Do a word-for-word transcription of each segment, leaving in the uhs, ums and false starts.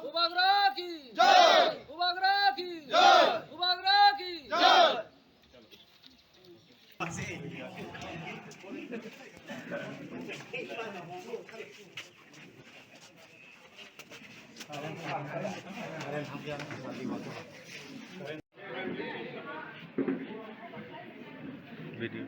Bubagra ki jai! Bubagra ki jai! Bubagra ki jai! Video.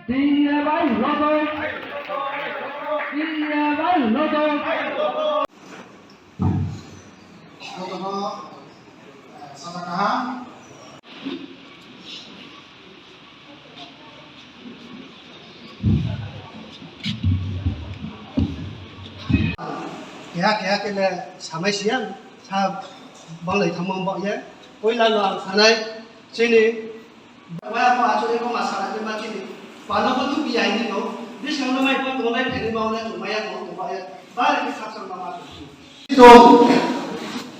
Diye bai loto. Diye bai loto. Jotono, eh, saka kaham. Keha keha khe le samai siyang, sa banglai thangma bak ye. Puila no ang sanai, chini Waya ko achole ko masa na ma chini. Pano ko tu pi ai ni no. Bisang no mai ko to lai pheni ma na tu maya ko to maya. Ba le ki sak sak ma ma tu. Chwng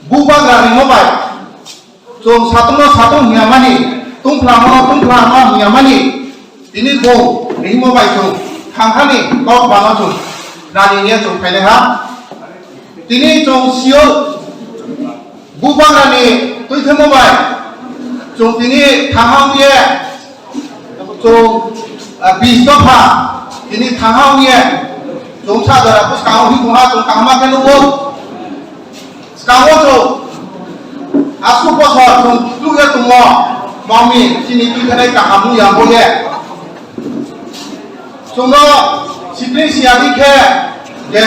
bubagra rimo bai. Chwng satung no satung hiya mani. Tungphla no tungphla no hiya mani. Tini bo rimo bai chwng. Thang hani kok ba no chwng. Nani ye chwng phaile ha. Tini chwng sio bubagrani twi thangma bai chwng tini thangha wngye chwng, ah, bis dopha tini thangha wngye chwng sa jora bwskango hwnwi tongha chwng kaham khe nukgo. Swkango chwng aswk bosor chwng tukya tongmo mami chini twi thanai kaham wngya boye. Chwngno sipri siyani khe je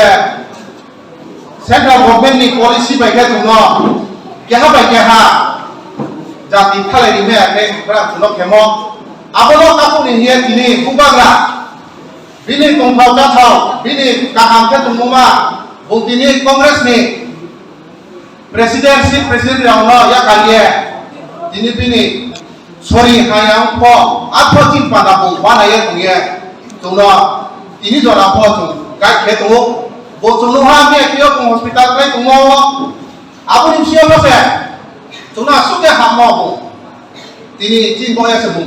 Central government ni policy bai khe chwngno keha bai keha jati thalai rimaya khe bwrang chwngno khemo. Abono tabukni hiye tini bubagra bini tongthok chathok bini kaham khe tongmoma bo tini Congress ni president, si president rokno yakaliye tini bini sori hayang pho atho chin panda bo banaye tongye tongno tini jora pho chwng guide khe tongo. Bo chwngno ha miya kiyo tong hospital khlai tongo. Aboni bisingo se chwngno aswk khe hammo bo tini chin boya se bo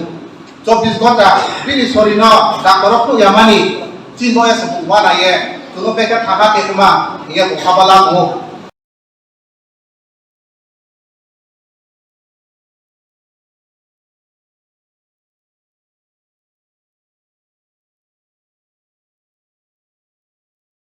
chobbish ghonta bini sorino doctor rok phuk yamani chin boya se bo banaye chwngno bekha thangha khe tongma hiya bo khabala tongo.